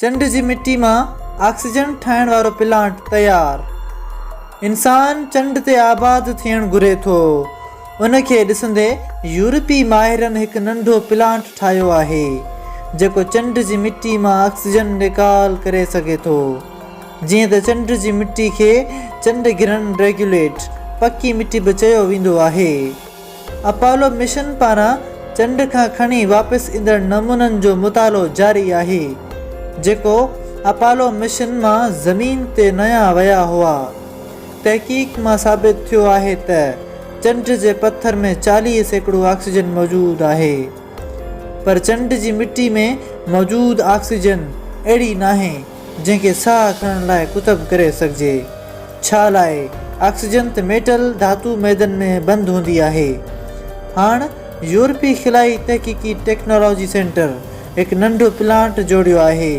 چنڊ جي مٽي مان آڪسيجن ٺاهڻ وارو پلانٽ تيار. انسان چنڊ تي آباد ٿيڻ گهري ٿو. ان کي ڏسندي يورپي ماهرن هڪ ننڍو پلانٽ ٺاهيو آهي، جيڪو چنڊ جي مٽي مان آڪسيجن نيڪال ڪري سگهي ٿو. جيئن ته چنڊ جي مٽي کي چنڊ گرهن ريگيوليٽ، پڪي مٽي به چيو ويندو آهي. اپالو مشن پاران چنڊ کان کڻي واپس ايندڙ نمونن جو مطالعو جاري آهي، جيڪو اپالو مشن مان زمين تي نيا ويا هئا. تحقيق مان ثابت ٿيو آهي ته چنڊ جي پٿر ۾ 40% آڪسيجن موجود آهي. پر چنڊ جي مٽي ۾ موجود آڪسيجن اهڙي ناهي، جنهن کي ساهه کڻڻ لاء ڪتب ڪري سگهجي. ڇا لاء آڪسيجن ته ميٽل، ڌاتو، ميدن ۾ بند هوندي آهي. هاڻ يورپي خلائي تحقيقي ٽيڪنالاجي سينٽر هڪ ننڍو پلانٽ جوڙيو آهي،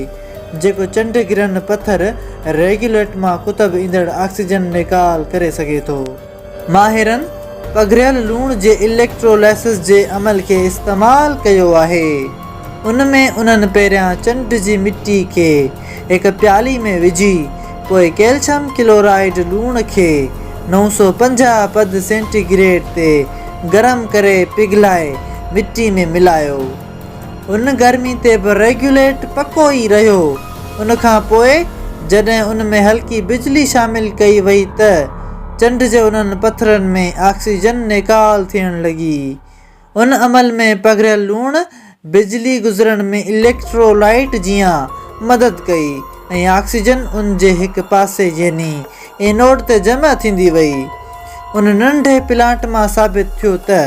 جيڪو چنڊ گرهن پٿر ريگيوليٽ مان ڪتب ايندڙ آڪسيجن نيڪال ڪري سگهي ٿو. ماهرن پگهريل لوڻ جي اليڪٽرولائسس جي عمل کي استعمال ڪيو آهي. ان ۾ انهن پهريان چنڊ جي مٽي کي هڪ پيالي ۾ وجهي پوء ڪيلشم ڪلورائيڊ لوڻ کي 950 پد سينٽي گريڊ تي گرم ڪري پگهلائي مٽي ۾ ملايو. ان گرمي تي به ريگيوليٽ پڪو ئي رهيو. ان کان پوء جڏهن ان ۾ هلڪي بجلي شامل ڪئي وئي ته چنڊ جي انهن پٿرن ۾ آڪسيجن نيڪال ٿيڻ لڳي. ان عمل ۾ پگهريل لوڻ بجلي گذرڻ ۾ اليڪٽرولائيٽ جيان مدد ڪئي ۽ آڪسيجن ان جي هڪ پاسي يعني اينوڊ تي جمع ٿيندي وئي. ان ننڍي پلانٽ مان ثابت ٿيو ته.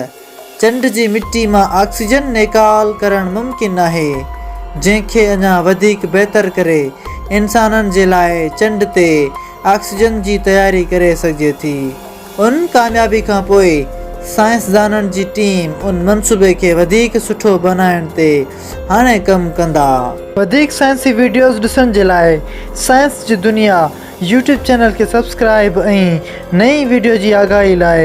چنڊ جي مٽي مان آڪسيجن نيڪال ڪرڻ ممڪن آهي، جنهن کي اڃا وڌيڪ بهتر ڪري انسانن جي لاء چنڊ تي آڪسيجن جي تياري ڪري سگهجي ٿي. ان ڪاميابي کان پوء سائنسدانن جي ٽيم ان منصوبي کي وڌيڪ سٺو بنائڻ تي هاڻي ڪم ڪندا. وڌيڪ سائنسي وڊيوز ڏسڻ جي لاء سائنس جي دنيا يوٽيوب چينل کي سبسڪرائيب ۽ نئين وڊيو جي آگاهي لاء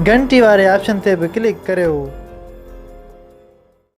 گهنٽي واري آپشن تي به ڪلڪ ڪريو.